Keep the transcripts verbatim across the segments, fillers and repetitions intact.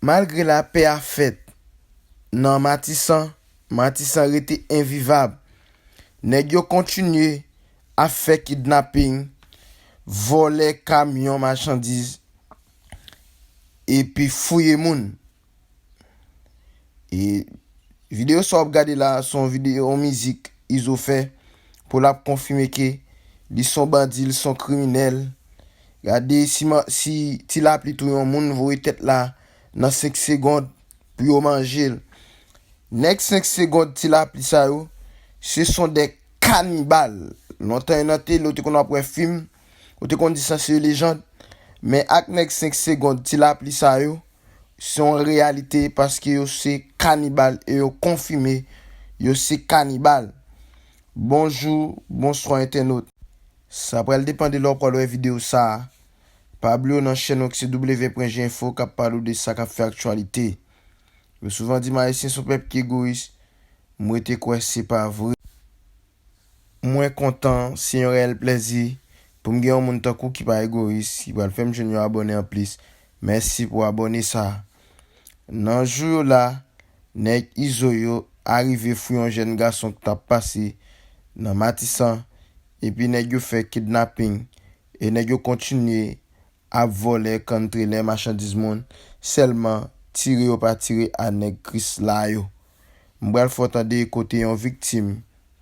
Malgre lapè a fèt nan Matisan, Matisan rete envivab. Nèg yo kontinye ap fè kidnaping, vòlè kamyon machandiz, epi fouye moun. E videyo sa w ap gade la, se yon videyo, yon mizik Izo fè pou l ap konfime ke li se yon bandi, li se yon kriminèl. Gade si, si Ti Lapli touye yon moun, voye tèt la nan senk segonn pou yo manje l. Nèg senk segonn Ti Lapli sa yo, se son de kanibal. Lontan nan tele, ou te konn ap wè fim, ou te konn di sa se lejann. Men ak nèg senk segonn Ti Lapli sa yo, se yon reyalite paske yo se kanibal e yo konfime yo se kanibal. Bonjou, bonswa entènot. Sa pral depann de lè w pral wè videyo sa a. Pa bliye w nan chèn nou ki se W pwen G Info k ap pale w de sa k ap fè aktyalite. Yo souvan di m Ayisyen se yon pèp ki egoyis. M rete kwè se pa vre. Mwen kontan, se yon reyèl plèzi pou m gen yon moun tankou w ki pa egoyis, ki pral fè m jwenn yon abòne anplis. Mèsi pou abòne sa a. Nan jou yo la, nèg Izo yo arive fouye yon jèn gason ki t ap pase nan Matisan, epi nèg yo fè kidnaping, e nèg yo kontinye ap vòlè kanntwelè machandiz moun, sèlman tire yo pa tire a nèg Krisla yo. M pral fè w tande kote yon viktim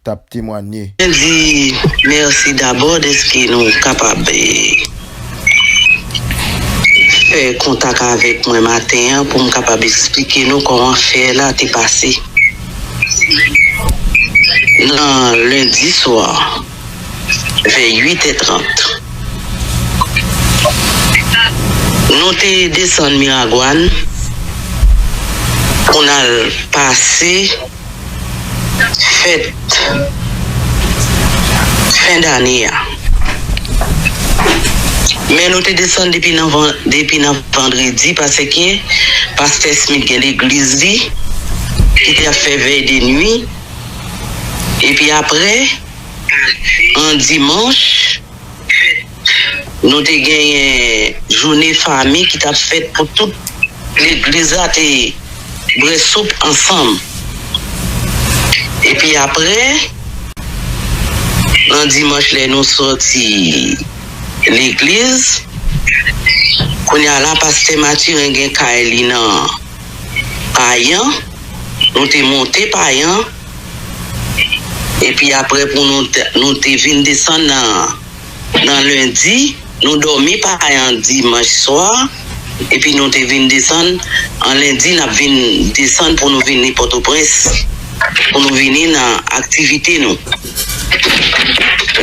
t ap temwanye. Mwen di mèsi dabò dèske nou kapab, eh, fè kontak avèk mwen maten an pou m kapab eksplike nou kòman fè la te pase. Nan lendi swa, vè uit è trant, nou te desann Miragwàn pou n al pase fèt fen dane a. Men nou te desann depi nan van-, depi nan vandredi, paske pastè Smith gen legliz li ki te ap fè vèy de nwi. Epi apre, an dimanch, nou te genyen jounen fanmi ki t ap fèt pou tout legliz la te bwè soup ansanm. Epi apre, nan dimanch lè nou sòti legliz, kounye a la pastè Mathurin gen kay li nan Payan, nou te monte Payan, epi apre pou nou te, nou te vin desann nan, nan lendi, nou dòmi Payan dimanch swa, epi nou te vin desann, an lendi n ap vin desann pou nou vini Pòtoprens, pou nou vini nan aktivite nou.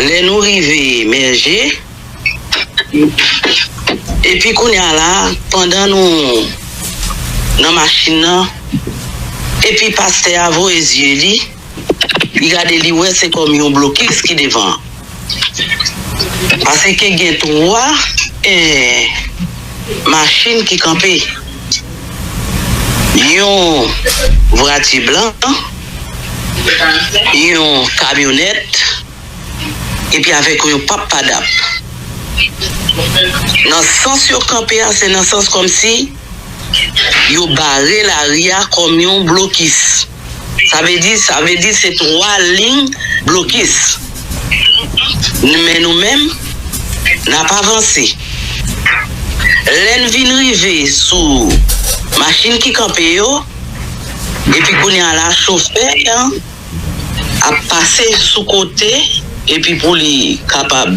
Lè nou rive Mèje, epi kounye a la, pandan nou nan machin nan, epi pastè a voye zye li, li gade, li wè se kòm yon blokis ki devan. Paske gen twa, eh, machin ki kanpe. Yon vwati blan, yon kamyonèt, epi avèk yon pap padap. Nan sans yo kanpe a, se nan sans kòmsi yo bare lari a kòm yon blokis. Sa vle di, sa vle di se twa liy blokis. Men nou menm, n ap avanse. Lè n vin rive sou machin ki kanpe yo, epi kounye a la, chofè an ap pase sou kote, epi pou li kapab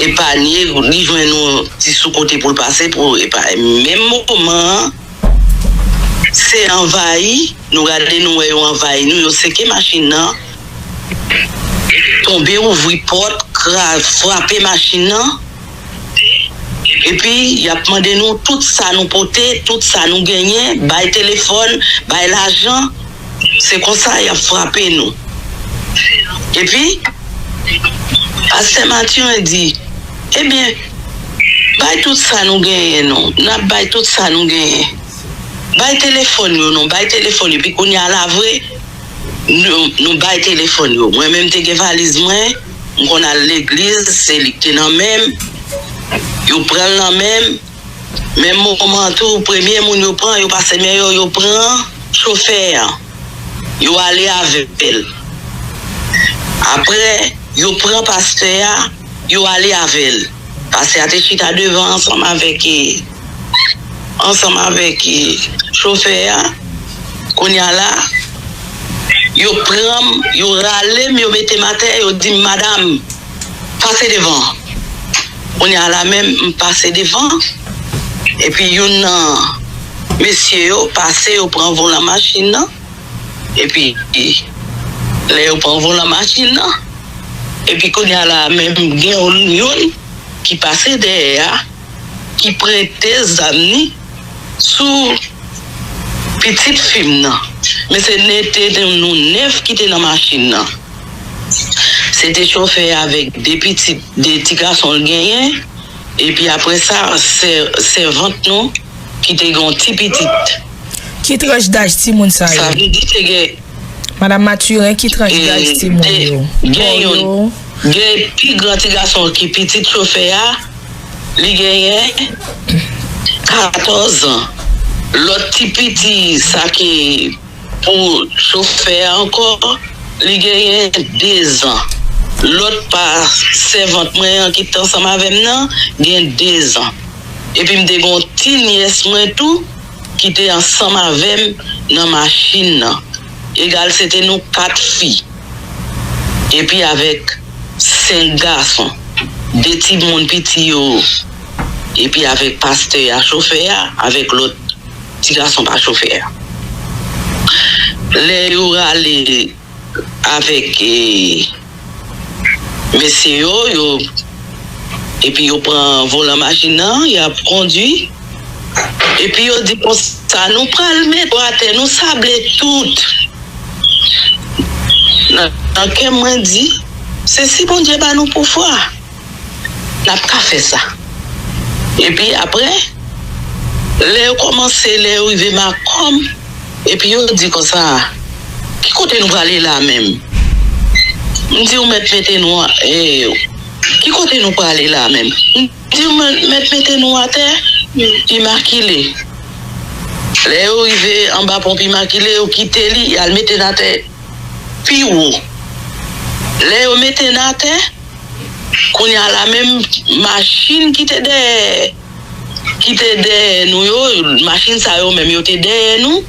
epanye, li jwenn yon ti sou kote pou l pase, pou epa-, menm moman an, se anvayi, nou gade, nou wè yo anvayi nou, yo seke machin nan, tonbe ouvri pòt, kra-, frape machin nan, epi y ap mande nou tout sa nou pote, tout sa nou genyen, bay telefòn, bay lajan, se konsa y ap frape nou. Epi, pastè Mathurin di, ebyen, bay tout sa nou genyen non, n ap bay tout sa nou genyen. Bay telefòn yo non, bay telefòn yo. Epi kounye a la vre, nou, nou bay telefòn yo. Mwen menm te gen valiz mwen, m konn al legliz, se li k te nan men m. Yo pran l nan men m, Menm moman an tou, premye moun yo pran, yo pase men yo, yo pran chofè an. Yo ale avè l. Apre, yo pran pastè a, yo ale avè l. Pastè a te chita devan ansanm avèk, e, ansanm avèk, e, chofè a. Kounye a la, yo pran m, yo rale m, yo mete m atè, yo di m, "Madanm, pase devan." Kounye a la menm, m pase devan. Epi youn nan mesye yo pase, yo pran volan machin nan. Epi, lè yo pran volan machin nan, epi kounye a la menm gen youn ki pase dèyè a, ki prete zam ni sou pitit fi m nan. Men se nete nou nèf ki te nan machin nan. Se te chofè avèk de pitit, de ti gason l genyen, epi apre sa, sè-, sèvant nou ki te gen yon ti pitit. Ki tranch daj timoun sa yo? Sa vle di te gen Madanm Mathurin, ki tranch daj timoun yo? Gen youn, gen pi gran ti gason ki pitit chofè a, li genyen katòz an. Lòt ti piti, sa ki pou chofè a ankò, li genyen dezan. Lòt pa sèvant mwen an ki t ansanm avè m nan, gen dezan. Epi m te gen yon ti nyès mwen tou, ki te ansanm avè m nan machin nan. Egal, se te nou kat fi. Epi avèk senk gason. De timoun piti yo. Epi avèk pastè a, chofè a, avèk lòt ti gason pa chofè a. Lè yo rale avèk, e, mesye yo, yo, epi yo pran volan machin nan, y ap kondui. Epi yo di konsa, "Nou pral met w atè, nou sable tout." Nan, nan kè m, mwen di, "Se si Bondye ba nou pouvwa, n ap ka fè sa." Epi apre, lè yo kòmanse, lè yo rive Makòm, epi yo di konsa, "Ki kote nou prale la menm?" M di, "Ou mèt mete nou a, e, ki kote nou prale la menm?" M di, "Ou mèt, mèt mete nou atè." Imakile. Lè yo rive anba ponp Imakile, yo kite li, y al mete n atè pi wo. Lè yo mete n atè, kounye a la menm machin ki te dèyè, ki te dèyè nou yo, machin sa yo menm yo te dèyè nou.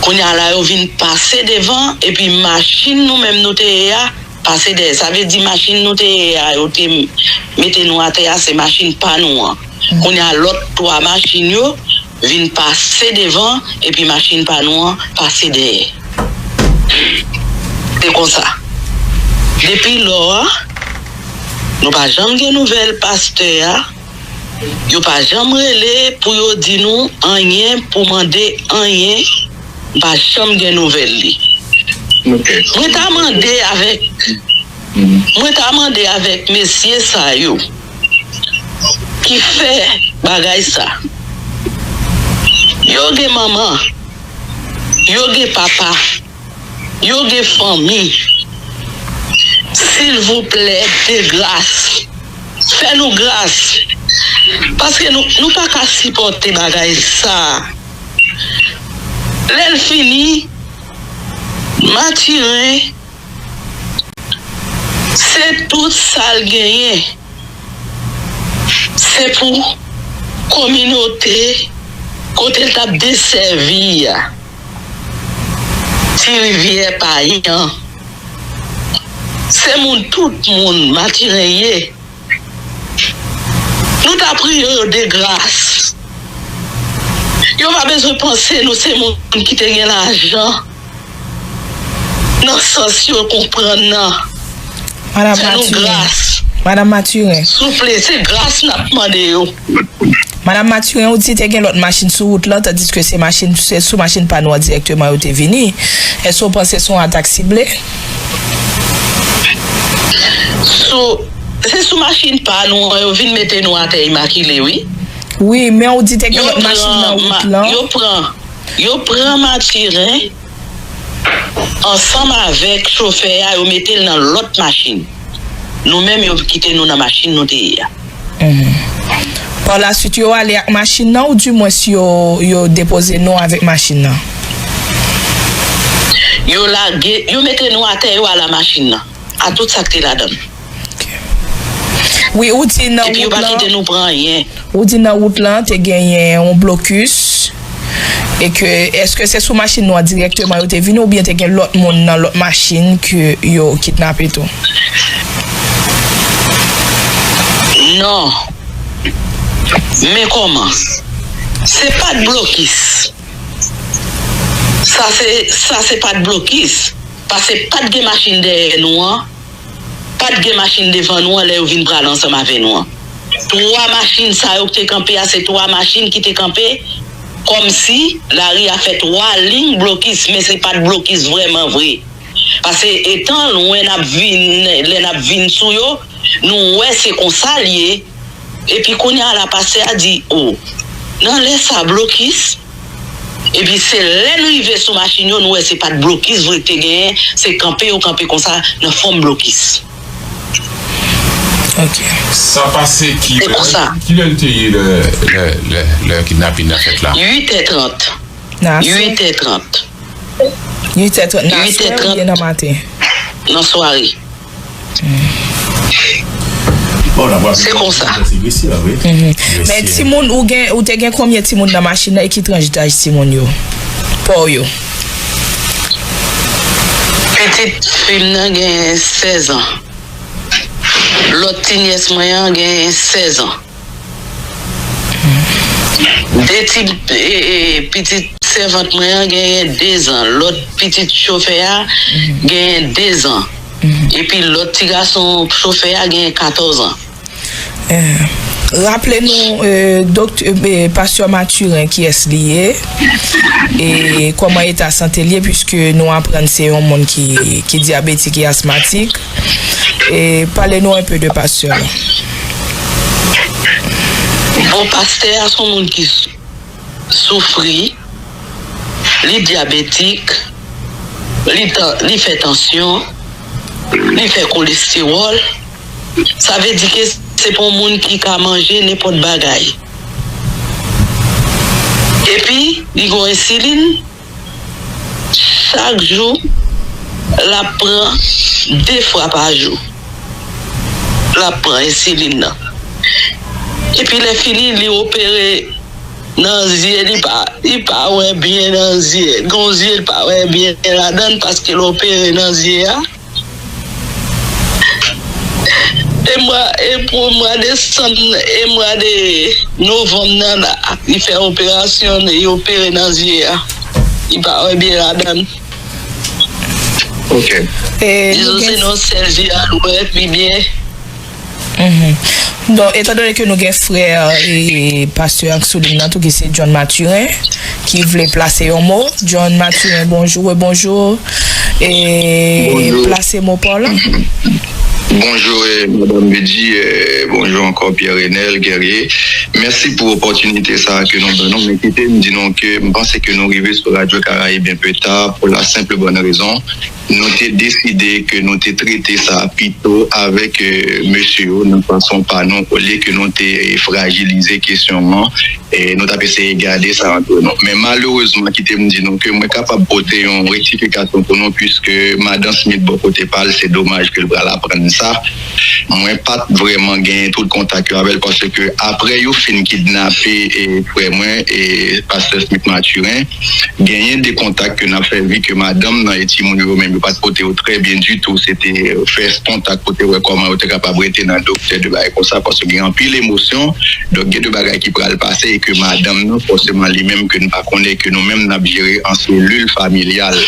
Kounye a la yo vin pase devan, epi machin nou menm nou te ye a, pase dèyè. Sa vle di machin nou te ye a, yo te mete nou atè a, se machin pa nou an. Kounye a lòt twa machin yo vin pase devan, epi machin pa nou an pase dèyè. Se konsa. Depi lò a, nou pa janm gen nouvèl pastè a. Yo pa janm rele pou yo di nou anyen, pou mande anyen. M pa janm gen nouvèl li. Mwen ta mande avèk, mwen ta mande avèk mesye sa yo ki fè bagay sa. Yo gen manman, yo gen papa, yo gen fanmi. Silvouplè, de gras, fè nou gras. Paske nou, nou pa ka sipòte bagay sa. Lè l fini, Mathurin, se tout sa l genyen. Se pou kominote kote l t ap desèvi a. Ti Rivyè Payan. Se moun, tout moun Mathurin ye. Nou ta priye yo de gras. Yo pa bezwen panse nou se moun ki te gen lajan. Nan sans yo konprann nan. Fè nou gras. Madanm Mathurin. Souple, se gras n ap mande yo. Madanm Mathurin, ou di te gen lòt machin sou wout lan, tandiske se machin, se sou machin pa nou an dirèkteman yo te vini. Èske w panse se yon atak sible? Sou, se sou machin pa nou an yo vin mete nou atè Imakile, wi. Wi, men ou di te gen lòt machin nan wout lan. Yo pran, yo pran Mathurin ansanm avèk chofè a, yo mete l nan lòt machin. Nou menm, yo kite nou nan machin nou te ye a. Mhm. Pa la swit, yo ale ak machin nan, oudimwens yo, yo depoze nou avèk machin nan? Yo lage, yo mete nou atè, yo al a machin nan. A tout sa k te ladan l. Wi, ou di nan wout lan. Epi yo pa kite nou pran anyen. Ou di nan wout lan, te genyen yon blokis. E ke, èske se sou machin nou an dirèkteman yo te vini, oubyen te gen lòt moun nan lòt machin ke yo kidnape tou? Non. Men kòman? Se pa t blokis. Sa se, sa se pa t blokis. Paske pa t gen machin dèyè nou an. Pa t gen machin devan nou an lè yo vin prale ansanm avè nou an. Twa machin sa yo ki te kanpe a, se twa machin ki te kanpe kòmsi lari a fè twa liy blokis, men se pa t blokis vrèman vre. Paske etan lwen n ap vin, lè n ap vin sou yo, nou wè se konsa l ye. Epi kounye a la, pastè a di, o, nan lè sa blokis, epi se lè n rive sou machin yo, nou wè se pa t blokis vre k te genyen, se kanpe yo kanpe konsa nan fòm blokis. Ok. Sa pase ki lè? Ki lè l te ye lè, lè, lè, lè kidnapin nan fèt la? Uit è trant. Nan aswè? Uit è trant. Uit è trant nan aswè oubyen nan maten? Nan sware. Se konsa. Men timoun, ou gen, ou te gen konbyen timoun nan machin nan e ki tranch daj timoun yo? Pa w yo? Pitit fi m nan gen sèz an. Lòt ti nyès mwen an gen sèz an. De ti, e, e, pitit sèvant mwen an genyen de zan. Lòt pitit chofè a genyen de zan. Epi lòt ti gason chofè a genyen katòz an. Raple nou, e, doktè, e, pastè Mathurin kiyès li ye, e kòman eta sante l ye, piske nou aprann se yon moun ki, ki dyabetik e asmatik. E pale nou enpe de pastè a. Bon, pastè a se yon moun ki soufri, li dyabetik, li, li fè tansyon, li fè kolestewòl. Sa vle di ke se pa yon moun ki ka manje nenpòt bagay. Epi, li gen yon ensilin, chak jou, l ap pran de fwa pa jou. L ap pran ensilin nan. Epi lè fini, li opere nan zye, li pa, li pa wè byen nan zye. Gon zye, li pa wè byen ladan l paske l opere nan zye a. E mwa, e pou mwa desanm, e mwa de novanm nan la, li fè operasyon, li opere nan zye a. Li pa wè byen ladan l. Ok. Dizon se nan sèl zye a l wè pi byen. Donk, etandone ke nou gen frè e pastè Anxoulin nan tou ki se John Mathurin, ki vle plase yon mo. John Mathurin, bonjou, rebonjou. E plase mo pa w la. Bonjou, e, madanm Bidji, e, bonjou ankò Pierre Renel Guerrier. Mèsi pou opòtinite sa a ke nou ban nou, men kite m di nou ke m panse ke nou rive sou Radio Caraïbe un peu tard pour la simple bonne raison. Nou te deside ke nou te trete sa pito avèk, e, mesye yo nan fason pa nou, olye ke nou te, e, frajilize kesyon an, e, nou t ap eseye gade sa antre nou. Men malerezman, kite m di nou ke mwen kapab pote yon rektifikasyon pou nou, piske Madan Smith bò kote pa l, se domaj ke l pral aprann sa. Mwen pa t vrèman genyen tout kontak yo avè l, paske apre yo fin kidnape, e, frè mwen, e, pastè Smith Mathurin, genyen de kontak ke n ap fè, vi ke madanm nan e timoun yo menm, yo pa t pote yo trè byen ditou. Se te fè kontak pou te wè kòman yo te kapab rete nan doktè, de bagay konsa, paske gen anpil emosyon. Donk, gen de bagay ki pral pase e ke madanm nan, fòseman, li menm ke n pa konnen, ke nou menm n ap jere an selil familyal.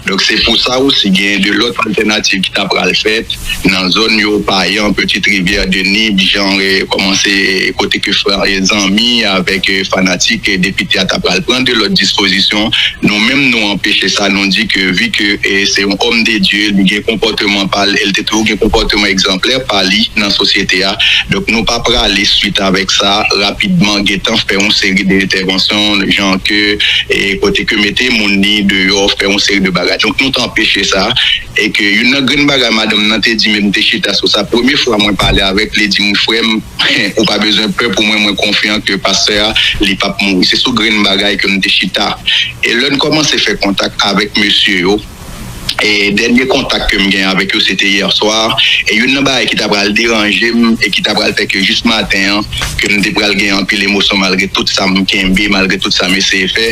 Donk, se pou sa osi, gen de lòt altènativ ki ta pral fèt nan zòn yo, Payan, Petite Rivière de Nib, jan, e, kòman se, e, kote ke frè, e, zanmi avèk, e, fanatik, e, depite a ta pral pran de lòt dispozisyon Nou menm, nou anpeche sa, nou di ke vi ke e, se yon òm de Dye, li gen konpòteman pa l, e l te toujou gen konpòteman egzanplè pa li nan sosyete a. Donk, nou pa prale swit avèk sa rapidman, gentan fè yon seri de entèvansyon, jan ke, e, kote ke mete moun li deyò, fè yon seri de bagay. Donk, nou t anpeche sa, e ke youn nan grenn bagay madanm nan te di, men m te chita sou sa, premye fwa mwen pale avèk li, di m, frè m, ou pa bezwen pè pou mwen, mwen konfyan ke pastè a, li p ap mouri. Se sou grenn bagay ke m te chita. E lè n kòmanse fè kontak avèk mesye yo, e dènye kontak ke m gen avèk yo, se te yè swa. E youn nan bagay ki ta pral deranje m e ki ta pral fè ke jis maten an, ke m te pral gen anpil emosyon malgre tout sa m kenbe, malgre tout sa m eseye fè.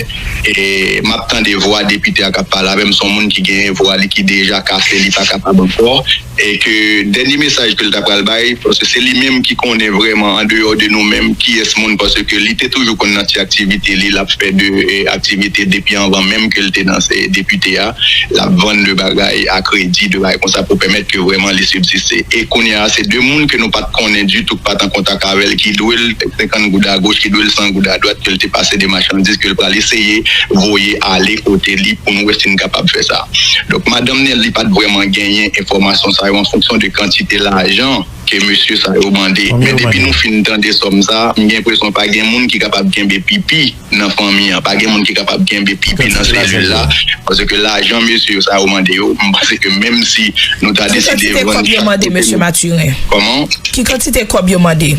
E m ap tande vwa depite a k ap pale avè m, se yon moun ki gen vwa li ki deja kase, li pa kapab ankò. E ke dènye mesaj ke l ta pral bay, paske se li menm ki konnen vrèman, andeyò de nou menm, kiyès moun, paske li te toujou konn nan ti aktivite li, l ap fè de e, aktivite depi anvan menm ke l te nan se depite a, l ap vann de bagay a kredi, de bagay konsa pou pèmèt ke vrèman li sibsiste. E kounye a, se de moun ke nou pa t konnen ditou, k pa t an kontak avè l, ki dwe l senkant goud agoch, ki dwe l san goud adwat, ke l te pase de machandiz, ke l pral eseye voye ale kote li pou nou wè si n kapab fè sa. Donk, madanm nan, li pa t vrèman genyen enfòmasyon sa yo an fonksyon de kantite lajan ke mesye sa yo mande. Men depi nou fin tande sòm sa, m gen enpresyon pa gen moun ki kapab kenbe pipi nan fanmi an. Pa gen moun ki kapab kenbe pipi nan selil la, paske lajan mesye sa yo mande yo, m panse ke menm si nou ta deside vann chak kote nou. Ki kantite kòb yo mande, mesye Mathurin? Kòman? Ki kantite kòb yo mande?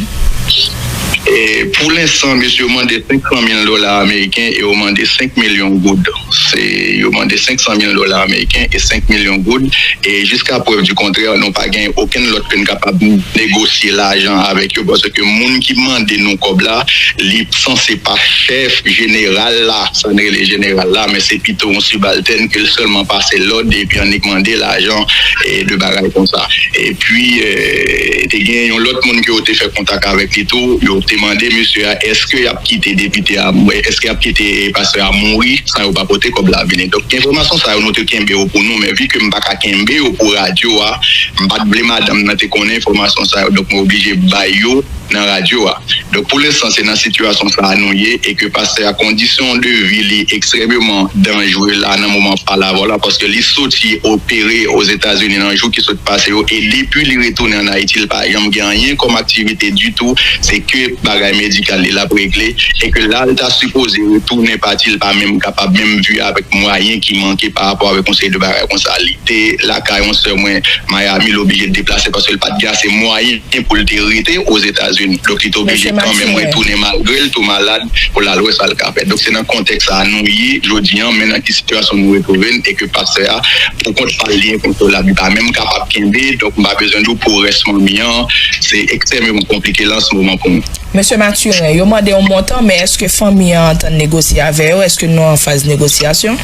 E pou lenstan, mesye yo mande senk san mil dola ameriken e yo mande senk milyon goud. Se, yo mande senk san mil dola ameriken e senk milyon goud. E jiska prèv di kontrè, nou pa gen okenn lòt ke n kapab negosye lajan avèk yo, paske moun ki mande nou kòb la, li sanse pa chèf jeneral la, sa n rele jeneral la, men se pito yon sibaltèn ke l sèlman pase lòd epi annik mande lajan e de bagay konsa. Epi, e, te gen yon lòt moun ke yo te fè kontak avèk li tou, yo te mande mesye a, èske y ap kite depite a, èske y ap kite pastè a mouri san yo pa pote kòb la vini. Donk, enfòmasyon sa yo, nou te kenbe yo pou nou, men vi ke m pa ka kenbe yo pou radyo a, m pa t vle madanm nan te konnen enfòmasyon sa yo, donk mwen oblije bay yo nan radyo a. Donk, pou lenstan, se nan sitiyasyon sa a nou ye, e ke pastè a, kondisyon de vi li ekstrèmeman danjre la, nan moman pale avè w la, paske li soti opere Ozetazini nan jou ki sot pase yo, e depi li retounen ann Ayiti, li pa janm gen anyen kòm aktivite ditou, se ke bagay medikal li l ap regle, e ke la l ta sipoze retounen pati, li pa menm kapab menm viv avèk mwayen ki manke pa rapò avèk yon seri de bagay konsa. Li te lakay yon sè mwen Miami, li oblije deplase paske li pa t gen ase mwayen pou l te rete Ozetazini. Donk, li te oblije kanmenm retounen malgre l tou malad pou l al wè sa l ka fè. Donk, se nan kontèks sa a nou ye jodi a, men nan ki sitiyasyon nou retwouve n, e ke pastè a, pou kont pa l, li enkonsolab, li pa menm kapab kenbe, donk, m pa bezwen di w pou rès fanmi an, se ekstrèmeman konplike la an se moman pou nou. Mesye Mathurin, yo mande yon montan, men èske fanmi an antann negosye avè yo? Èske nou an faz negosyasyon?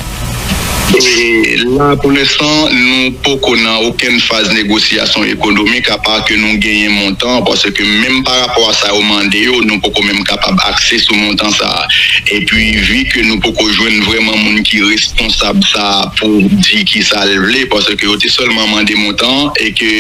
E la, pou lenstan, nou poko nan okenn faz negosyasyon ekonomik, apa ke nou genyen montan, paske menm pa rapò a sa yo mande yo, nou poko menm kapab akse sou montan sa a. Epi, vi ke nou poko jwenn vrèman moun ki responsab sa a pou di ki sa l vle, paske yo te sèlman mande montan e ke,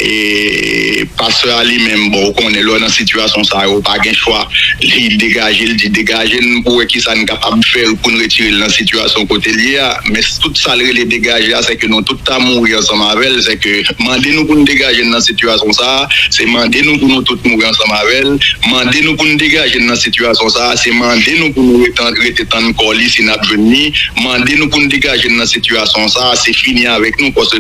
e, pastè a li menm, bon, ou konnen, lè w nan sitiyasyon sa yo, ou pa gen chwa. Li degaje, li di, "Degaje n pou wè ki sa n kapab fè pou n retire l nan sitiyasyon kote l ye a." Men tout sa l rele degaje a, se ke nou tout ta mouri ansanm avè l, se ke mande nou pou n degaje n nan sitiyasyon sa a, se mande nou pou nou tout mouri ansanm avè l, mande nou pou n degaje n nan sitiyasyon sa a, se mande nou pou nou rete, rete tann kò li si n ap jwenn li, mande nou pou n degaje n nan sitiyasyon sa a, se fini avèk nou, paske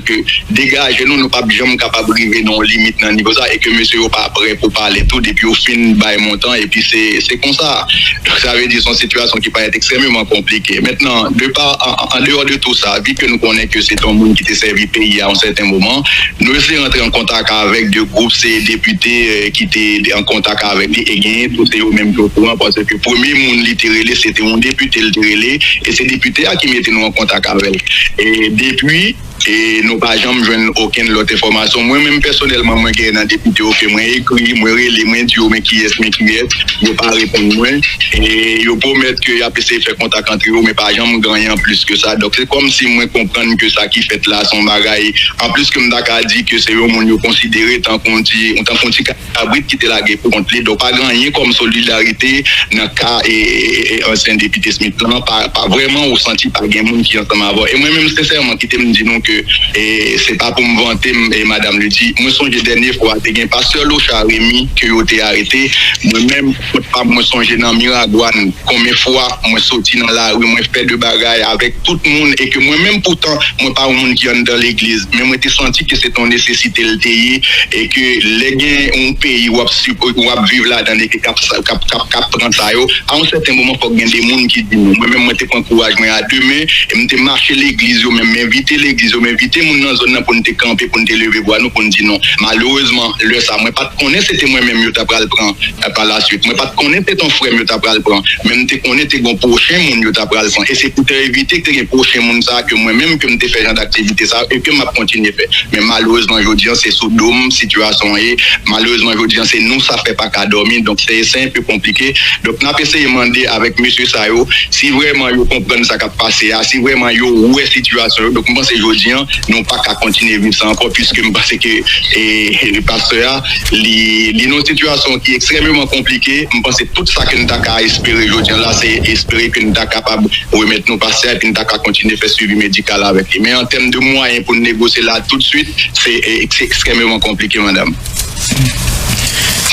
degaje nou, nou p ap janm kapab rive nan yon limit nan nivo sa, e ke mesye yo pa prè pou pale tou, depi yo fin bay montan, epi se, se konsa. Donk, sa vle di, se yon sitiyasyon ki parèt ekstrèmeman konplike. Mentnan, de pa, an, an, an deyò de tou sa, vi ke nou konnen ke se te yon moun ki te sèvi peyi a yon sèten moman, nou eseye rantre an kontak avèk de gwoup, se depite, eh, ki te an kontak avèk li, e genyen tou se yo menm ki okouran, paske premye moun li te rele, se te yon depite l te rele, e se depite a ki mete nou an kontak avè l. E depi, E nou pa janm jwenn okenn lòt enfòmasyon. Mwen menm pèsonèlman, mwen genyen nan depite yo ke mwen ekri, mwen rele, mwen di yo men kiyès, men kiyès, yo pa reponn mwen. E yo pwomèt ke y ap eseye fè kontak antre yo, men pa janm gen anyen anplis ke sa. Donk, se kòmsi mwen konprann ke sa ki fèt la se yon bagay, anplis ke m ta ka di ke se yon moun yo konsidere tankou yon ti, tankou yon ti kabrit ki te lage pou kont li. Donk, pa gen anyen kòm solidarite nan ka e, e, e, e ansyen depite Smith lan. Pa, pa vrèman ou santi pa gen moun ki ansanm avè w. E mwen menm, sensèman, kite m di nou ke e, se pa pou m vante m, e, Madanm Ludy. Mwen sonje dènye fwa, te gen pastè Locha Remy ke yo te arete. Mwen menm, kont pa m, mwen sonje nan Miragwàn, konbyen fwa mwen soti nan lari, mwen fè de bagay avèk tout moun, e ke mwen menm, poutan, mwen pa yon moun ki anndan legliz, men mwen te santi ke se te yon nesesite l te ye, e ke lè gen yon peyi w ap sip-, w ap viv ladan l e ke k ap, k ap, k ap, k ap pran sa yo, a yon sèten moman, fòk gen de moun ki di non. Mwen menm, mwen te pran kouraj mwen a de men, e m te mache legliz yo menm, m envite legliz yo, m envite moun nan zòn nan pou n te kanpe, pou n te leve vwa nou, pou n di non. Malerezman, lè sa, mwen pa t konnen se te mwen menm yo ta pral pran, eh, pa la suite. Mwen pa t konnen se te yon frè m yo ta pral pran. Men m te konnen te gen pwochen moun yo ta pral pran. E se pou te evite ke te gen pwochen moun sa a ke mwen menm ke m te fè jan d aktivite sa a e ke m ap kontinye fè. Men malerezman, jodi an, se sou do m sitiyasyon an ye. Malerezman, jodi an, se nou sa fè pa ka dòmi. Donk, se, se enpe konplike. Donk, n ap eseye mande avèk mesye sa yo, si vrèman yo konprann sa k ap pase a, si vrèman yo wè sitiyasyon yo. Donk, m panse jodi an, nou pa ka kontinye viv sa ankò, piske m panse ke, e, e, pastè a, li, li nan yon sitiyasyon ki ekstrèmeman konplike. M panse tout sa ke n ta ka espere jodi an la, se espere ke n ta kapab remèt nou pastè a, epi n ta ka kontinye fè swivi medikal avèk li. Men an tèm de mwayen pou n negosye la toutswit, se, e, se ekstrèmeman konplike, madanm.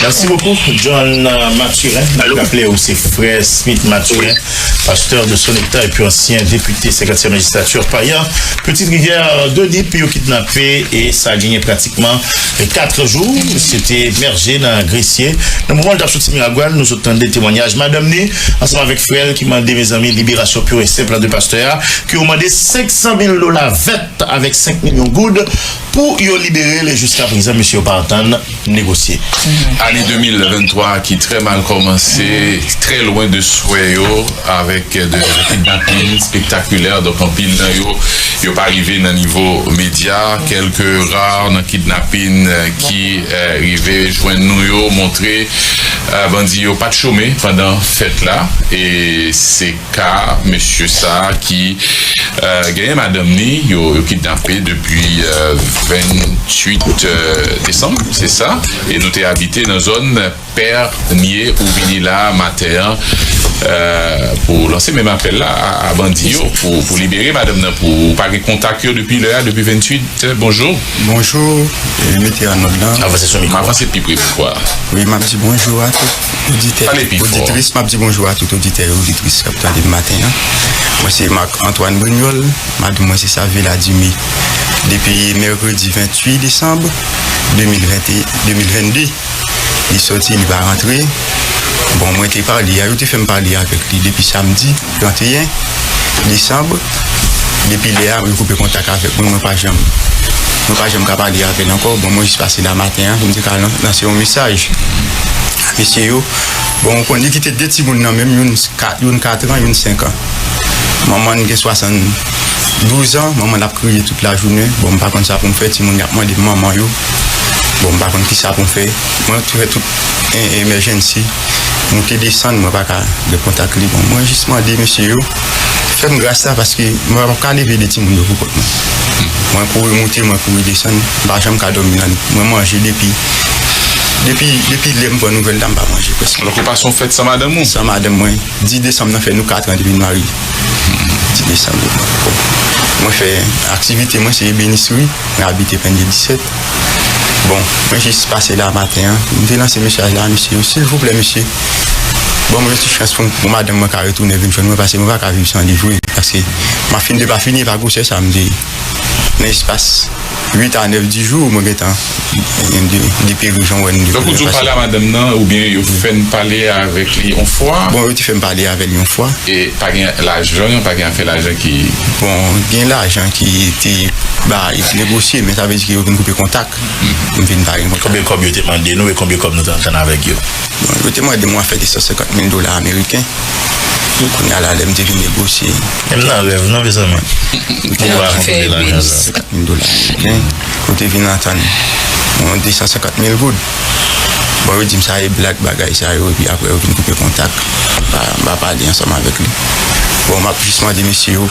Merci beaucoup, John, euh, Mathurin. N ap raple w se frè Smith Mathurin, pasteur de Sonepta epi ansyen depite senkantiyèm lejislati Paya, Petite Rivière de Nip, yo kidnape e sa genyen pratikman kat jou. Misye te ebèje nan Gresye. Nan moman l t ap soti Miragwàn, nou sot tande temwanyaj madanm ni ansanm avèk frè l ki mande, mezanmi, liberasyon pur et simple de pastè a, ke yo mande senk san mil dola vèt avèk senk milyon goud pou yo libere l. E jiska prezan, mesye yo pa antann negosye. Ane de mil venntwa ki trè mal kòmanse, trè lwen de swè yo, avèk de kidnapin spektakilè. Donk, anpil nan yo, yo pa rive nan nivo medya. Kèlke ra nan kidnapin, eh, ki, eh, rive jwenn nou yo montre, eh, bandi yo pa t chome pandan fèt la. E se ka mesye sa a ki, eh, genyen madanm ni, yo, yo kidnape depi, eh, venntuit, eh, desanm, se sa. E nou te abite nan zòn Pè Nye ou vini la a maten an, eh, pou lanse menm apèl la a, a bandi yo, pou, pou libere madanm nan, pou ou pa gen kontak yo depi lè a, depi venntuit, eh, bonjou. Bonjou, eh, mete an òd lan. Avanse sou mikwo. Avanse pi pre mikwo a. Wi, m ap di bonjou a tout oditè, oditris. M ap di bonjou a tout oditè e oditris k ap tande m maten an. Mwen se Marc Antoine Brignol, madanm mwen se Savela Dime. Depi mèkredi venntuit desanm de mil ven, de mil vennde, li soti, li pa rantre. Bon, mwen te pale a, yo te fè m pale avèk li depi samdi trannteyen desanm. Depi lè a, yo koupe kontak avèk mwen, mwen pa janm, mwen pa janm ka pale avè l ankò. Bon, mwen jis pase la maten an pou m te ka lan-, lanse yon mesaj a mesye yo. Bon, ou konn li kite de timoun nan men m, youn kat, youn kat an, youn senk an. Manman l gen swasanndouz an, manman l ap kriye tout lajounen. Bon, m pa konn sa pou m fè, timoun y ap mande m manman yo. Bon, m pa konn kisa pou m fè. Mwen tou fè tout e-, emergency, moute desann, mwen pa ka gen kontak li. Bon, mwen jis mande mesye yo fè m gras la, paske mwen pa ka leve de timoun yo pou kont mwen. Mwen kouri moute, mwen kouri desann, m pa janm ka dòmi lannwit. Mwen manje depi, depi, depi lè m pran nouvèl la, m pa manje prèske. Donk ou pase yon fèt san madanm ou? San madanm mwen. Dis desanm nan fè nou kat an depi n marye. Dis desanm. Bon. Mwen fè aktivite mwen, se ebenisri. Mwen abite Pènye disèt. Bon, mwen jis pase la maten an. M te lanse mesaj la a mesye yo, silvouplè mesye, ban mwen yon ti chans pou, pou madanm mwen ka retounen vin jwenn mwen, paske mwen pa ka viv san li vre. Paske m ap fin de pa fini, e pa gwosè sa m te nan espas uit a nèf, dis jou, mwen gentan de, deperi jan w wè m deperi. Donk, ou di w pale a madanm nan, oubyen yo fè n pale avèk li yon fwa? Bon, yo te fè m pale avè l yon fwa. E pa gen lajan, pa gen afè lajan ki... Bon, gen lajan ki te bay, negosye, men sa vle di ke yo vin koupe kontak. M vin pa gen kontak. Konbyen kòb yo te mande nou e konbyen kòb nou te antann avèk yo? Bon, yo te mande m yon afè de san senkant mil dola ameriken. Kounye a la, lè m te vin negosye, M nan rèv, non, mezanmi. Ou te va fè konpile lajan sa. Senkant mil dola ameriken, ou te vin antann yon de san senkant mil goud. Bon, yo di m sa e blag, bagay sa yo, epi apre yo vin koupe kontak. M pa, m pa pale ansanm avèk li. Bon, m ap jis mande mesye yo,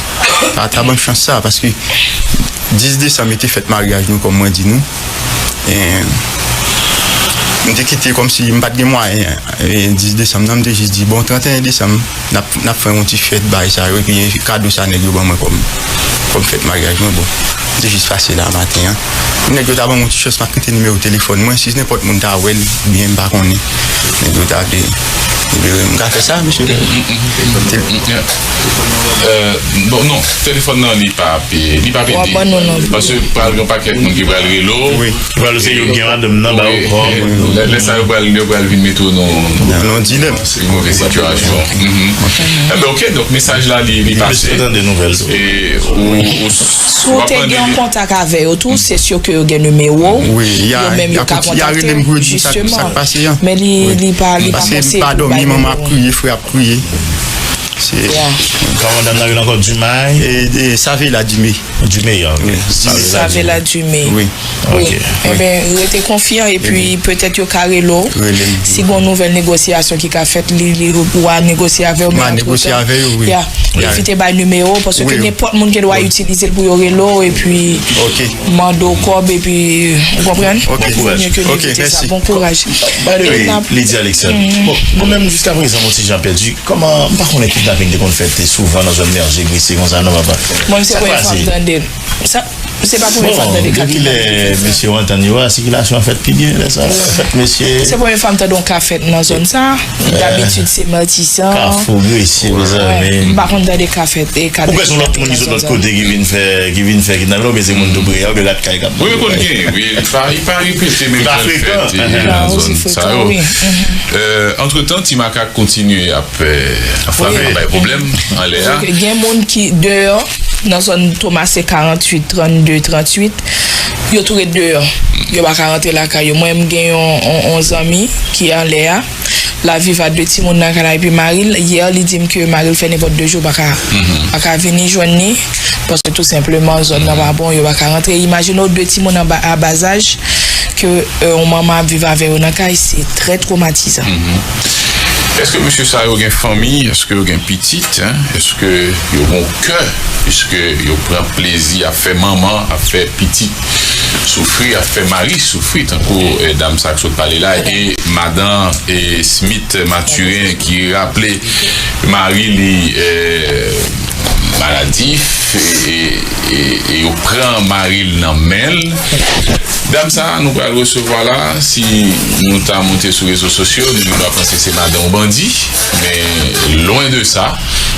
pa ta ban m chans sa, paske dis desanm, yo te fèt maryaj nou, kòm mwen di nou. E, m te kite kòmsi m pa t gen mwayen. E, dis desanm nan, m te jis di, bon, trannteyen desanm, n ap, n ap fè yon ti fèt, bay sa yo, epi kado sa nèg yo ban mwen kòm, kòm fèt maryaj mwen, bon. M te jis pase la maten an. Nèg yo ta ban mwen yon ti chans, m ap kite nimewo telefòn mwen, si nenpòt moun ta wè l, oubyen m pa konnen. Nèg yo ta vle libere m. M ka fè sa, mesye? Euh, bon, non, telefòn nan, li pa ap, li pa ap ede. Paske pral gen yon pakèt moun ki pral rele w. Wi. Ki pral se yo gen madanm nan, ba yo kòb. Lè, lè sa yo pral, yo pral vin mete w nan, nan yon dilèm. Se move sitiyasyon. Enben, ok, donk mesaj la, li, li pase. Mesye tande nouvèl tou. E, ou, ou, si w te gen yon kontak avè yo tou, se si ke yo gen nimewo w. Wi, yo menm yo ka kontakte w, jisteman. Men li, li pa, li pa posib pou bay nimewo. Manman ap kriye, frè ap kriye. Se. Kòman madanm nan rele ankò? Dumay? E, e, Savela Dumay. Dumay, ok. Savela Dumay. Wi. Wi. Enben, rete konfyan epi petèt yo ka rele w. Si gon nouvèl negosyasyon ki ka fèt, li, li, ou a negosye avè w, men antretan, ya, evite bay nimewo w, paske nenpòt moun gen dwa itilize l pou yo rele w epi mande w kòb, epi, ou konprann? Vomye ke l evite sa. Bon kouraj. By the way, Lady Alexandre, bon, nou menm jiskaprezan, nou ti jan pèdi. Kòman, m pa konnen kidnaping te konn fèt te souvan nan zòn Mèje, Gresye konsa, non, papa? Mwen, se premye fwa m tande l. Sa, se pa premye fwa m tande ka fèt. Bon, depi lè mesye yo antann yo a, sikilasyon an fèt pi byen, lè sa, fèt mesye. Se premye fwa m tande yon ka fèt nan zòn sa. Dabitid, se Matisan. Kafou, Gresye, mezanmi. M pa konn tande ka fèt, e ka fèt nan zòn sa. Ou kwè se yon lòt moun ki sot lòt kote ki vin fè, ki vin fè kidnaping la, oubyen se moun tou pre a, oubyen rat kay k ap. Wi, yo konn gen, wi. Li pa, li pa repete, men li konn fèt nan zòn sa yo. Antretan, Ti Makak kontinye ap, ap frape, ap bay pwoblèm anlè a. Gen moun ki deyò, nan zòn Tomasen karanntuit, trannde, tranntuit, yo tou ret deyò. Yo pa ka rantre lakay yo. Mwen, m gen yon, yon, yon zanmi ki anlè a. L ap viv ak de timoun nan kay la, epi mari l, yè, li di m ke mari l fè nenpòt de jou pa ka, pa ka vini jwenn li, paske tou senpleman, zòn nan pa bon, yo pa ka rantre. Imajine w, de timoun an ba, a ba zaj, ke, euh, yon manman ap viv avè yo nan kay, se trè twomatizan. Èske mesye sa yo gen fanmi? Èske yo gen pitit? Èske yo gen kè? Piske yo pran plezi ap fè manman, ap fè pitit soufri, ap fè mari soufri, tankou, eh, dam sa k sot pale la, e madan, eh, Smith Mathurin ki raple mari li, eh, maladif, e, e, e, e yo pran mari l nan men l. Dam sa a nou pral resevwa la, si nou ta moute sou rezo sosyo, nou gen dwa panse se madan yon bandi, men lwen de sa.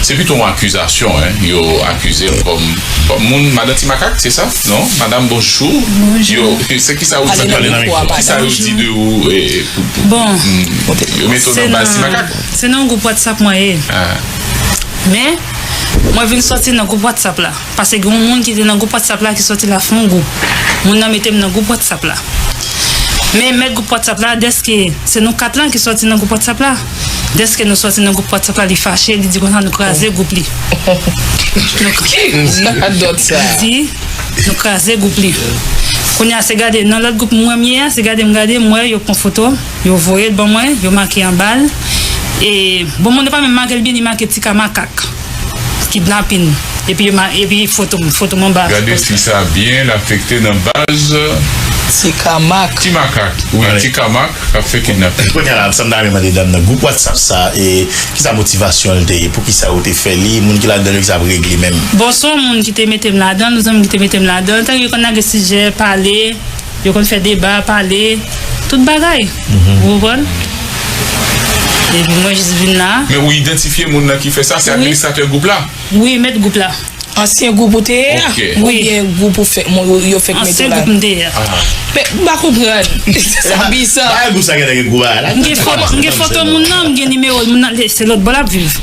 Se pito yon akizasyon, en. Yo akize l kòm, kòm moun, madan Ti Makak, se sa? Non? Madam, bonjou. Bonjou. Yo, se kisa yo di de ou? Kisa yo di de ou, eh, pou, pou, bon, yo mete w nan baz Ti Makak? Se nan gwoup WhatsApp mwen ye. Men, mwen vin sòti nan gwoup WhatsApp la. Paske gen yon moun ki te nan gwoup WhatsApp la ki sòti la fè yon gwoup. Moun nan mete m nan gwoup WhatsApp la. Men mèt gwoup WhatsApp la, dèske se nou kat lan ki sòti nan gwoup WhatsApp la. Dèske nou sòti nan gwoup WhatsApp la, li fache, li di konsa nou kraze gwoup li. Ki radòt sa? Li di, nou kraze gwoup li. Kounye a, se gade, nan lòt gwoup mwen m ye a, se gade m gade, m wè yo pran foto, yo voye l ban mwen, yo make anba l. E, bon, moun nan pa menm make l byen, li make Ti Ka Makak. Kidnaping. Epi yo ma-, epi foto m, foto m anba. Gade si sa byen, l afekte nan baz. Ti Ka Mak. Ti Makak. Wi, Ti Ka Mak k ap fè kidnaping. Kounye a la, sa m ta renmen mande dam nan, gwoup WhatsApp sa, e, kisa motivasyon l te ye? Poukisa yo te fè li? Moun ki ladan yo, kisa ap regle menm? Bon, se yon moun ki te mete m ladan, yon zanmi ki te mete m ladan. Tankou yo konn lage sijè, pale, yo konn fè deba, pale, tout bagay. Ou konprann? Epi mwen jis vin la. Men ou idantifye moun nan ki fè sa, se administratè gwoup la? Wi, mèt gwoup la. Ansyen gwoup ou te ye a? Oubyen gwoup ou fèk, yo fèk mete w la? Ansyen gwoup m te ye a. Men, m pa konprann. Sa bizar. Bagay gwoup sa genlè gen gwo bagay la. M gen foto, m gen foto moun nan, m gen nimewo moun nan, se lòt bò l ap viv.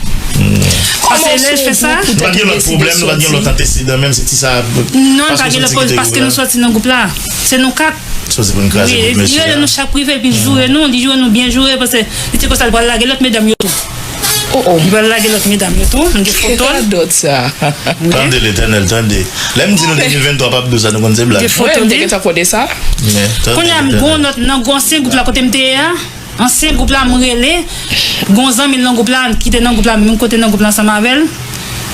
Paske lè l fè sa. Nou pa t gen lòt pwoblèm, nou pa t gen lòt antesedan menm, se ti sa. Non, n pa gen lòt pwoblèm, paske nou sòti nan gwoup la. Se nou kat. Wi, li rele nou chak prive, epi l joure nou, li joure nou byen joure, paske li te konsa l pral lage lòt medam yo tou. Oh, oh. Li pral lage lòt medam yo tou. M gen foto l. Radòt sa. Wi. Tande Letènèl, tande. Lè m di nou de mil venntwa p ap dou sa, nou konn se blag. Gen foto li. Mwen, m te gentan konnen sa. Men, tande Letènèl. Kounye a, m gen yon lòt nan ansyen gwoup la kote m te ye a. Ansyen gwoup la, m rele. Gen yon zanmi l nan gwoup la, ki te nan gwoup la, menm kote nan gwoup la ansanm avè l.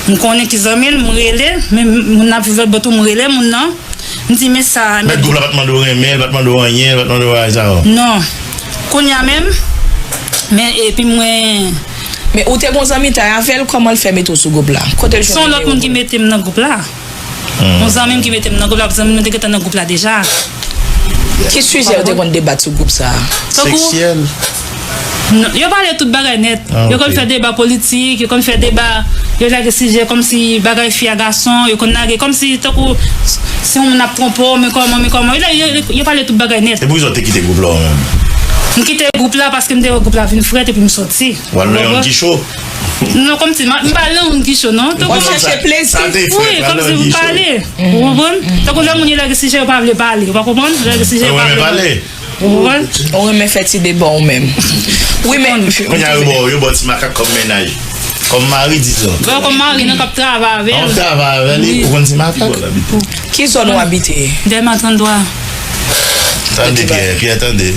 M konnen ki zanmi l, m rele. Men moun nan ap viv lòt bò tou, m rele moun nan. M di, men sa, mèt gwoup la pa t mande w renmen, l pa t mande w anyen, l pa t mande w bagay sa yo. Non. Kounye a menm, men epi mwen. Men ou te gon zanmitay avè l, kòman l fè mete w sou gwoup la? Kote l jwenn nimewo w? Se yon lòt moun ki mete m nan gwoup la. Yon zanmi m ki mete m nan gwoup la, zanmi m te gentan nan gwoup la deja. Ki sijè yo te konn debat sou gwoup sa a? Tankou, seksyèl. Non, yo pale tout bagay nèt. Ah, ok. Yo konn fè deba politik, yo konn fè deba, yo lage sijè kòmsi bagay fi a gason, yo konn lage kòmsi tankou si yon moun ap twonpe w, men kòman, men kòman. Yo, yo, yo, yo pale tout bagay nèt. E poukisa w te kite gwoup la ou menm? M kite gwoup la paske m te wè gwoup la vin frèt epi m sòti. W al nan yon gicho. Non, kòmsi, m pa al nan yon gicho, non. Tankou w ap chèche plezi. Wi, kòmsi m pale. Ou konprann? Tankou lè moun yo lage sijè, yo pa vle pale. Ou pa konprann? Lage sijè, yo pa vle pale. Ou konprann? Ou renmen fè ti deba ou menm. Wi, men. Kounye a, yo ba w, yo ba w ti makak kòm mennaj. Kòm mari, dizon. Bon, kòm mari, non, k ap travay avè l. Kòm travay avè li, ou konn ti makak. Ki zòn ou abite? Dèlma tranntwa. Tande, Pyè, Pyè, tande.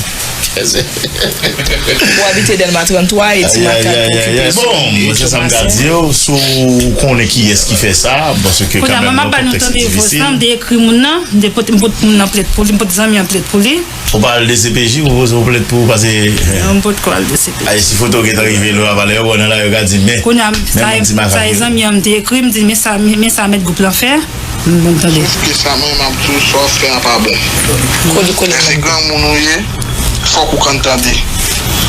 Ou abite Dèlma tranntwa e ti makak okipe. Bon, se sa m ka di w, si w konnen kiyès ki fè sa, paske kanmenm nan kontèks difisil. Kounye a, m ap ba nou tande vwa sa, m te ekri moun nan, m te pote, m pote moun nan plent pou li, m pote zanmi an plent pou li. Ou pa al D C P J, ou poze w plent pou pase. Non, m potko al D C P J. Ay, si foto gentan rive lwa palè, yo wè nan la, yo ka di, men, men moun ti makak yo. Kounye a, sa e zanmi an m te ekri, m di, men sa, men, men sa mèt gwoup lan fè. M tande. Sof ke sa mwen, m ap di w, sa w ap fè a pa bon. Lè se granmoun ou ye, fòk ou konn tande.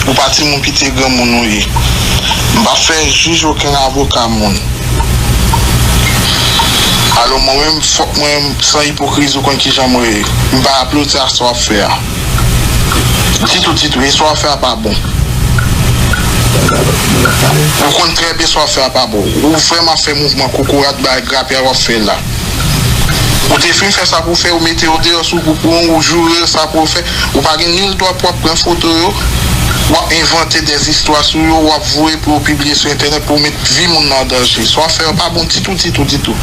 Ou pa timoun piti, granmoun ou ye. M p ap fè jij okenn avoka moun. Alò, mwen menm, fòk mwen, san ipokrizi, ou konn kijan mwen ye. M pa aplodi a sa w ap fè a. Ditou, ditou, e sa w ap fè a pa bon. Ou konn trè byen sa w ap fè a pa bon. Ou vrèman fè mouvman kokorat bay grapya w ap fè la. Ou te fin fè sa pou w fè, ou mete yo deyò sou gwoup ou, ou joure sa pou w fè. Ou pa gen nil dwa pou w ap pran foto yo, w ap envante dèzistwa sou yo, w ap voye pou yo pibliye sou entènèt pou w met vi moun nan an danje. Sa w ap fè a pa bon ditou, ditou, ditou.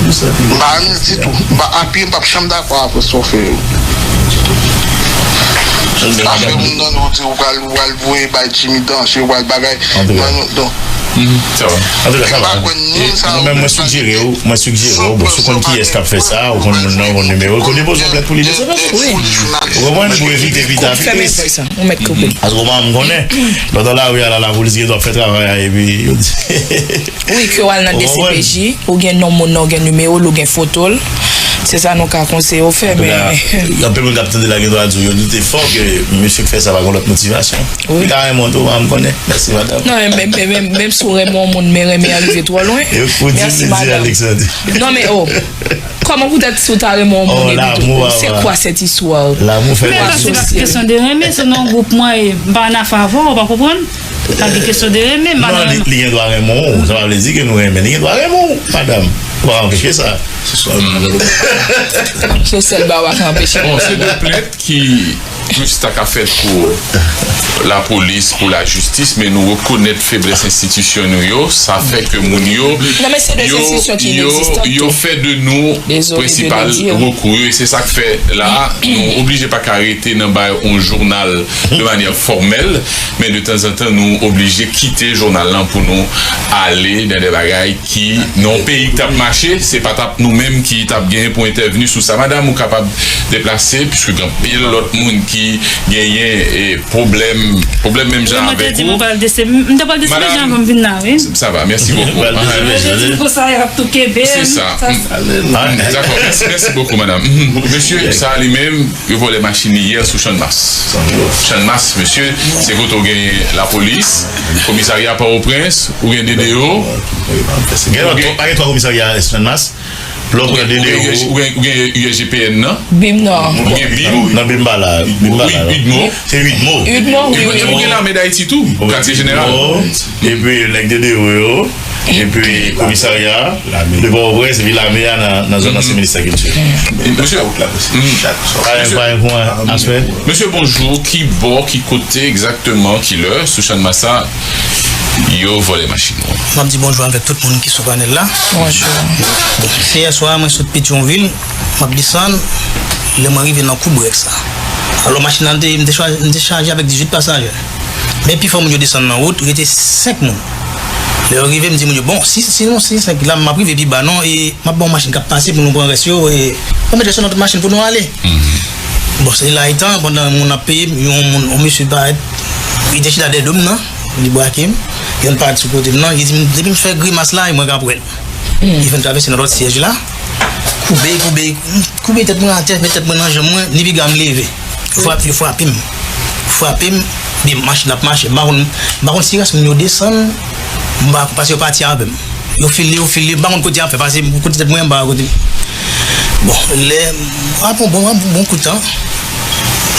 M pa renmen l ditou. M pa apiye, m p ap janm dakò avè sa w fè yo. Afè moun nan nou di ou pral, ou pral voye bay Jimmy Danje, ou pral bagay. Antouka. Nan, non, non. Sa va. Antouka, sa va. E mwen menm, mwen sigjere w, mwen sigjere w, bon, si w konn kiyès k ap fè sa, ou konn moun nan, ou konn nimewo l, ke w depoze yon plent pou li, de se fè. Wi. Ou konprann? Pou evite pita plis. Fèmen fèy sa. Ou mèt koupe. Paske w pa janm konnen. Lòt nan lari a la, lapolis gen dwa fè travay a, epi yo di. Wi, ke w al nan D C P J, ou gen non moun nan, ou gen nimewo l, ou gen foto l. Se sa nou ka konseye w fè, men. Antouka, anpil moun k ap tande la gen dwa di w yo doute fò ke mesye k fè sa pa gen lòt motivasyon. Wi. Li ka renmen w tou, m konnen. Mèsi, madanm. Non, men, men, men, menm si w renmen yon moun, men renmen an rive twò lwen. Mèsi, madanm. Non, men, oh. Kòman poutèt si w ta renmen yon moun epi tou, c'est quoi cette histoire? L'amour fait la sorcière. Men paske se pa kesyon de renmen, se nan gwoup mwen, e m pa annafè avè w, ou pa konprann? Pa gen kesyon de renmen, madanm. Non, li, li gen dwa renmen w, sa pa vle di ke nou renmen. Li gen dwa renmen w, madanm. Ou pa anpeche sa. Se sèl bagay ki anpeche. Bon, se de plent ki plis ta ka fèt pou lapolis, pou lajistis, men nou rekonèt feblès enstitisyon nou yo, sa fè ke moun yo, yo, yo, yo fè de nou prensipal rekou yo, e se sa k fè la, nou oblije pa ka rete nan bay yon jounal de manyè fòmèl, men de tanzantan nou oblije kite jounal lan pou nou ale nan de bagay ki, nan yon peyi ki t ap mache, se pa t ap nou menm ki t ap genyen pou entèvni sou sa. Madanm, ou kapab deplase, piske gen anpil lòt moun ki genyen, e, pwoblèm, pwoblèm menm jan avèk ou. Wi, mwen te di m pral D C P, m te pral D C P J avan m vin la, wi. Sa va, mèsi bokou. Mwen te di m konsa, y ap tou kenbe m. Se sa. Dakò, mèsi, mèsi bokou, madanm. Mesye sa li menm, yo vòlè machin li yè sou Channmas. Channmas, mesye, se kote w gen lapolis, komisarya Pòtoprens, ou gen D D O. Gen lòt, pa gen twa komisarya Channmas? Lè w pran D D O. Ou gen, ou gen, ou gen U S G P N nan? Bim nan. Ou gen Bim? Nan Bim pa la. Bim pa la, non. Udmo? Se Udmo. Udmo, wi, wi. Epi ou gen Lame Dayiti tou, katye jeneral. Epi nèg D D O yo. Epi komisarya de Pòtoprens, epi lame a nan, nan zòn ansyen ministè kilti. Mesye, pa gen, pa gen pwen aspè. Mesye, bonjou. Ki bò, ki kote egzakteman, ki lè, sou Channmas sa? Yo vòlè machin ou. M ap di bonjou avèk tout moun ki sou panèl la. Bonjou. Bon, se yè swa mwen sot Petyonvil, m ap desann, lè mwen rive nan kou brèk sa. Alò machin nan te, m te chwa- m te chaje avèk dizuit pasajè. Men pifò moun yo desann nan wout, rete senk moun. Lè yo rive, m di moun yo, bon, si, si nou se senk la, m ap rive pi ba non, e m ap ba yon machin k ap pase pou nou pran rès yo, e nou met rès yo nan lòt machin pou nou ale. Bon, se la etan, pandan moun ap peye, yon moun, yon mesye parèt, li te chita dèyè do m nan, li brake m, yon pati sou kote m nan, li di m, depi m fè grimas la, e mwen k ap wè l. Li fè m travèse nan lòt syèj la, koube, koube, koube tèt mwen atè, met tèt mwen nan janm mwen, li piga m leve. Yo frape, yo frape m. Frape m, epi machin ap mache. M pa konn, m pa konn si rès moun yo desann, m pa, paske yo pati avè m. Yo file, yo file, m pa konn kote y ap fè, paske kote tèt mwen anba, kote. Bon, lè, apre yon bon, bon, bon kout tan,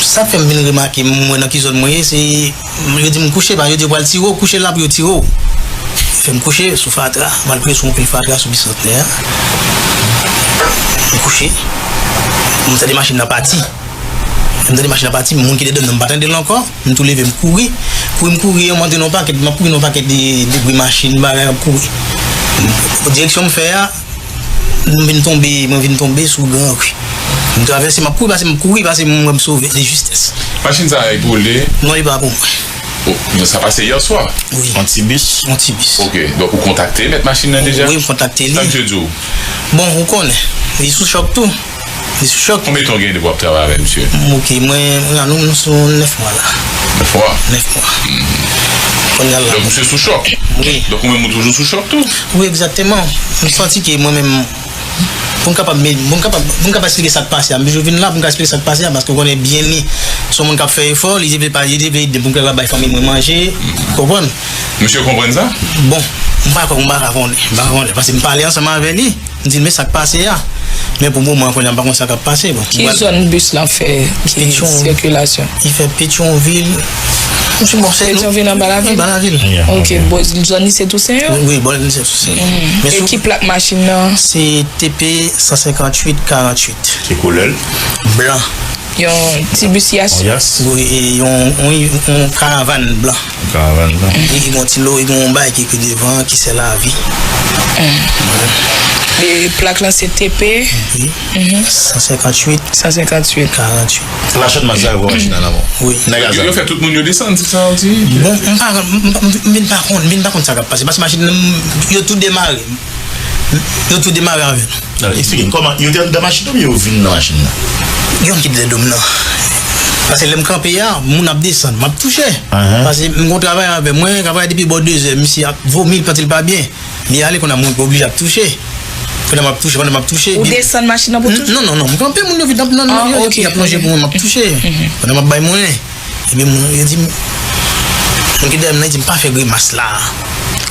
sa k fè m vin remake, m wè nan ki zòn mwen ye, se, yo di m kouche, pa, yo di yo pral tire w, kouche la pou yo tire w. Yo fè m kouche sou fatra, m al kouche sou yon pil fatra sou Bisantnè a. M kouche, m tande machin nan pati. M tande machin nan pati, moun ki te dèyè m nan, m pa tande l ankò. M tou leve, m kouri. Kouri, m kouri, m antre nan yon pakèt, m ap kouri nan yon pakèt de, de bri machin, bagay, m ap kouri. Direksyon m fè a, m vin tonbe, mwen vin tonbe sou Gran Ri. M travèse, m ap kouri, pase m ap kouri, pase m wè m sove, de jistès. Machin sa a, e pou ou l te ye? Non, li pa pou mwen. Oh, men sa pase yè swa? Wi. Yon ti bis? Yon ti bis. Ok, donk ou kontakte mèt machin nan deja? Wi, m kontakte li. Sa misye di w? Bon, ou konnen, li sou chòk tou. Li sou chòk. Konbyen tan w gen depi w ap travay avè misye? M, ok, mwen, mwen, nou, nou sou nèf mwa la. Nèf mwa? Nèf mwa. Kounye a la. Donk, misye sou chòk? Wi. Donk, ou menm, ou toujou sou chòk tou? Wi, egzakteman. M santi ke mwen menm, pou m kapab, pou m kapab, pou m kapab eksplike sa k pase a, m toujou vin la pou m ka eksplike sa k pase a, paske w konnen byen li, se yon moun k ap fè efò, li te vle pa, li te vle ede m pou m kapab bay fanmi mwen manje, konprann? Misye konprann sa? Bon, m pa, m pa ka konnen, m pa ka konnen, paske m pale ansanm avè li. M di l, men sa k pase a. Men pou moman an, kounye a, m pa konn sa k ap pase. Bon, ki zòn bis lan fè, ki sikilasyon? Li fè Petyonvil. M sou bon, se Petyonvil anba lavil? Anba lavil. Ok, bon, zòn Lise Tousen yo? Wi, bò Lise Tousen. E ki plak machin nan? Se T P san senkantuit karanntuit. Ki koulè l? Blan. Yon ti bis yas? Yon yas? Wi, e yon, yon, yon karavàn blan. Karavàn nan. Li, li gon ti lo, li gon bagay ki ekri devan ki se lavi. E plak lan se T P? Wi. San senkantuit. San senkantuit. Karanntuit. Lachòt machin nan, wi. Nèg a zam. Yo fè tout moun yo desann, se sa w di? Bon, m pa, m, m, m, m vin pa konn, m vin pa konn sa k ap pase. Paske machin nan, yo tou demare. Yo tou demare avè nou. Alò, eksplike m, kòman, yo te anndan machin nan oubyen yo vin nan machin nan? Youn ki te dèyè do m nan. Paske lè m kanpe a, moun ap desann, m ap touche. Paske m gon travayè avè mwen, travay depi bò dezè, misye ap vomi, l santi l pa byen. Li ale, kounye a mwen oblije ap touche. Pandan m ap touche, pandan m ap touche. Ou desann machin nan pou touche? Non, non, non, m kanpe, moun yo vin nan, nan, nan, yo, y ap lonje pou mwen, m ap touche. Pandan m ap bay monnen. Epi moun yo di m, moun ki dèyè m nan di m pa fè grimas la.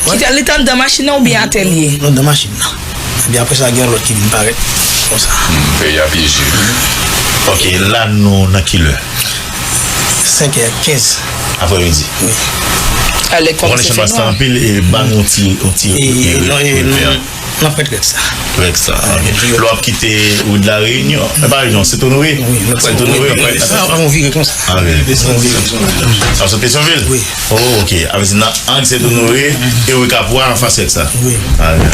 Kite, li t anndan machin nan oubyen atè l ye? Li anndan machin nan. Epi apre sa, gen yon lòt ki vin parèt konsa. Hmm, peyi a pyeje. Ok, la nou nan ki lè? Senk è kenz. Aprèmidi. Wi. Alè kòm se fè nwa. Anpil, e ba nou ti, ti, e, e, non, e, non. N ap pran rèd sa. Rèd sa, ok. Lè w ap kite wout La Reyinyon, e pa Reyinyon, Sent Onore? Wi, Sent Onore, w ap pran rèd sa. Avè w vire konsa. Avè w vire konsa. Sa w sot Petyonvil? Wi. Oh, ok. Avè di nan ang Sent Onore, e wi k ap wè anfas rèd sa. Wi. Avè.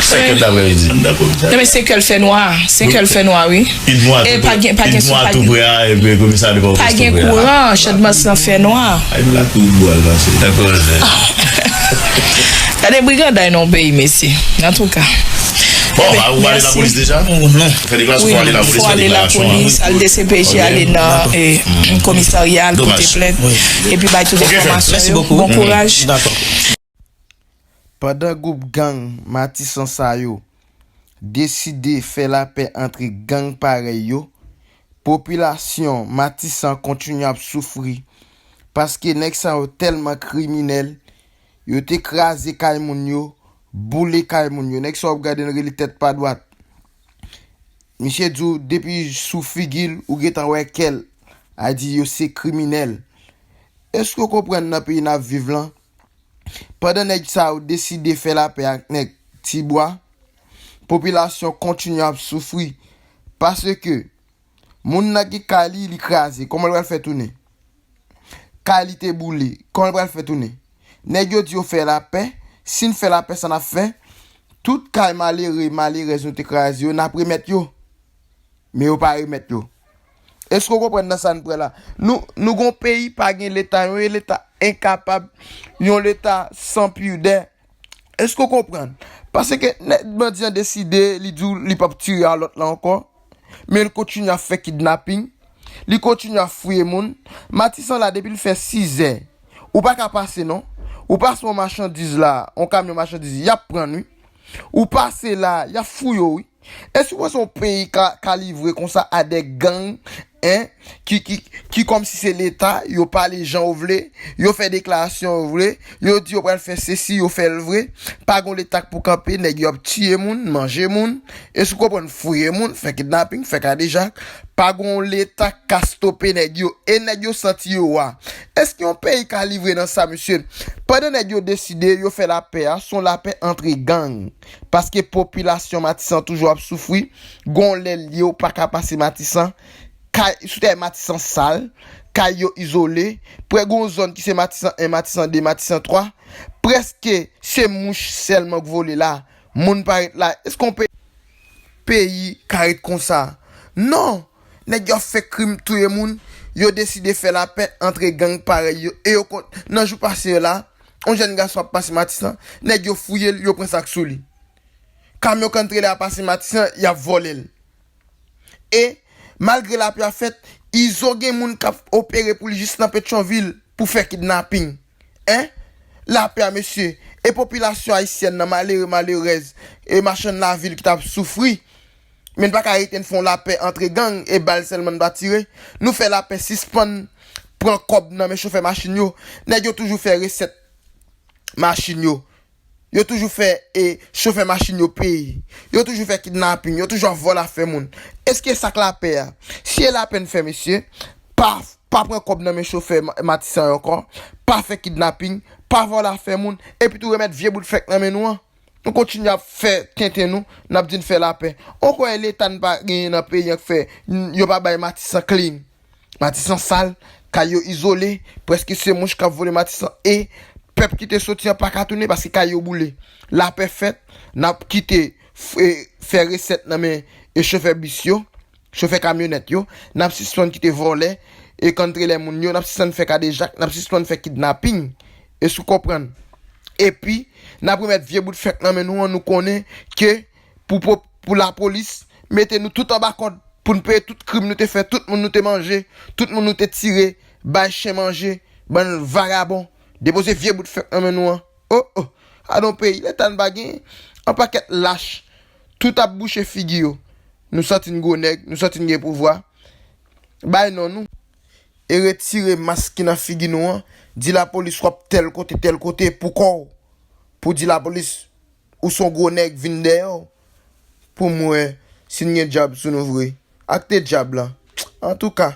Senk è daprèmidi. Non, men senk è l fè nwa. Senk è l fè nwa, wi. E pa gen, pa gen sou, pa gen. Pa gen kouran, Chadmas lan fè nwa. Ay, la tou bwal pase. Gade briganday nan yon peyi, mesye. Antouka. Bon, ou ale lapolis deja? Fè deklarasyon, fò ale lapolis, al D C P J, ale nan, eh, komisarya, al pote plent. Epi bay tout enfòmasyon yo. Bon kouraj. Pandan gwoup gang Matisan sa yo deside fè lapè antre gang parèy yo, popilasyon Matisan kontinye ap soufri, paske nèg sa yo tèlman kriminèl, yo te kraze kay moun yo, boule kay moun yo. Nèg sa w ap gade l rele Tèt Pa Dwat. Misye di w depi sou figi l, ou gentan wè kè l. A di yo se kriminèl. Èske w konprann nan peyi n ap viv lan? Pandan nèg sa yo deside fè lapè ak nèg Tibwa, popilasyon kontinye ap soufri. Paske moun nan ki kay li, li kraze, kòman l pral fè tounen? Kay li te boule, kòman l pral fè tounen? Nèg yo di yo fè lapè, si n fè lapè sa n ap fè, tout kay malere, malerèz nou te kraze yo, n ap remèt yo. Men yo pa remèt yo. Èske w konprann nan sa n pran la? Nou, nou gon peyi pa gen leta, yon leta enkapab, yon leta san pidè. Èske w konprann? Paske nèg bandi an deside, li di w li p ap tire a lòt la ankò, men l kontinye ap fè kidnaping, li kontinye ap fouye moun. Matisan la, depi l fè sizè, ou pa ka pase non. Ou pase yon machandiz la, yon kamyon machandiz, y ap pran n wi. Ou pase la, y ap fouye w wi. Èske w panse yon peyi ka, ka livre konsa a de gang, en, ki, ki, ki kòmsi se leta, yo pale jan yo vle, yo fè deklarasyon yo vle, yo di yo pral fè sesi, yo fè l vre, pa gon leta k pou kanpe, nèg yo ap tiye moun, manje moun, èske w konprann, fouye moun, fè kidnaping, fè kadejak, pa gon leta k ka stope nèg yo, e nèg yo santi yo wa. Èske yon peyi ka livre nan sa, mesye? Pandan nèg yo deside, yo fè lapè a, se yon lapè antre gang. Paske popilasyon Matisan toujou ap soufri, gon lè l ye w pa ka pase Matisan, kay, sou tè Matisan sal, kay yo izole, prè gon zòn ki se Matisan en, Matisan de, Matisan twa, prèske se mouch sèlman k vole la, moun pa ret la. Èske yon pe-, peyi ka ret konsa? Non! Nèg yo ap fè krim, touye moun, yo deside fè lapè antre gang parèy yo, e yo kon-, nan jou pase yo la, yon jèn gason ap pase Matisan, nèg yo fouye l, yo pran sa k sou li. Kamyon kantrelè a pase Matisan, y ap vòlè l. E, malgre lapè a fèt, Izo gen moun k ap opere pou li jis nan Petyonvil pou fè kidnaping. En? Lapè a, mesye. E popilasyon ayisyèn nan, malere, malerèz, e machann lavil ki t ap soufri. Men n pa ka rete n fè yon lapè antre gang, e bal sèlman n pa tire. Nou fè lapè, sispann pran kòb nan men chofè machin yo. Nèg yo toujou fè resèt machin yo. Yo toujou fè, e, chofè machin yo peye. Yo toujou fè kidnaping. Yo toujou ap vòlè afè moun. Èske sa k lapè a? Si e lapè n fè, mesye, pa, pa pran kòb nan men chofè ma-, Matisan yo ankò, pa fè kidnaping, pa vòlè afè moun, epi tou remèt vye bout fèk nan men nou an. Nou kontinye ap fè tenten nou, n ap di n fè lapè. Ankò e leta n pa genyen nan peyi an k fè, n-, yo pa bay Matisan clean. Matisan sal, kay yo izole, prèske se mouch k ap vole Matisan e pèp ki te soti an pa ka tounen paske kay yo boule. Lapè fèt, n ap kite f-, e, fè resèt nan men e chofè bis yo, chofè kamyonèt yo, n ap sispann kite vòlè e kantrelè moun yo, n ap sispann fè kadejak, n ap sispann fè kidnaping. Èske w konprann? Epi, n ap remèt vye bout fèk nan men nou an, nou konnen ke pou, pou, pou lapolis mete nou tout anba kòd, pou n peye tout krim nou te fè, tout moun nou te manje, tout moun nou te tire, bay chen manje, bann vagabon, depoze vye bout fèk nan men nou an. Oh, oh, adon peyi, leta n pa gen, yon pakèt lach, tout ap bouche figi yo. Nou santi n gwo nèg, nou santi n gen pouvwa. Bay non nou. E retire mask ki nan figi nou an, di lapolis w ap tèl kote, tèl kote, pou kò w. Pou di lapolis ou se yon gwo nèg, vin dèyè w. Pou m wè si n gen djab sou nou vre. Akte djab la. Antouka,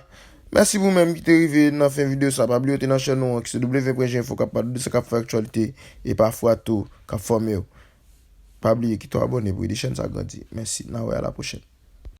mèsi pou menm ki te rive nan fen videyo sa. Pa bliye w te nan chèn nou an ki se W pwen G Info k ap pale de sa k ap fè aktyalite e pafwa tou k ap fòme w. Pa bliye kite w abòne pou ede chèn sa grandi. Mèsi, n a wè a la pwochèn.